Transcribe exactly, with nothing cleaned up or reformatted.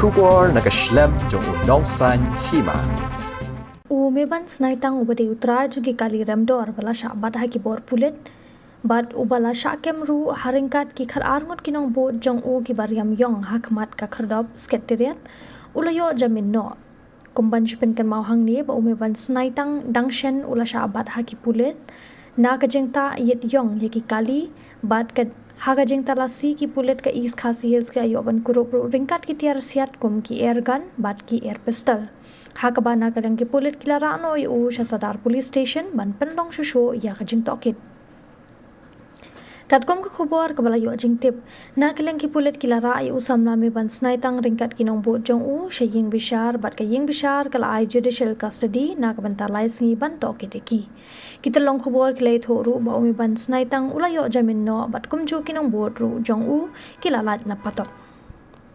Khubor na ka shlem jong u Nongsaiñ Hima. U Meban Snaitang uba dei u trai jong ki kali remdor ba la shah bat ha ki bor pulit bad uba la shah kem ruh ha ryngkat ki khatar ngut ki nongbud jong u kiba riam ïong ha khmat ka khyrdop Secretariat u la ïoh jamin noh. Kum ban shu pynkynmaw hangne ba u Meban Snaitang dang shen u la shah bat ha ki pulit na ka jingtah ïit ïong ïa ki kali bad ka ha ka jingtalasi ki pulit ka East Khasi Hills ki la ïoh ban kurup ruh ryngkat ki tiar siat kum ki air gun bad ki air pistol. Ha kaba na ka liang ki pulit ki la rah noh ïa u sha Sadar Police Station ban pynlong shuh shuh ïa ka jingtohkit. Katkum ka khubor kaba la ïoh jingtip, na ka liang ki pulit ki la rah ïa u samla Meban Snaitang ryngkat ki nongbud jong u sha ïing bishar bad ka ïing bishar ka la ai judicial custody na ka bynta lai sngi ban tohkit ïa ki. Ki tyllong khubor ki la ïathuh ruh ba u Meban Snaitang u la ïoh jamin noh bad kumjuh ki nongbud ruh jong u ki la lait na patok.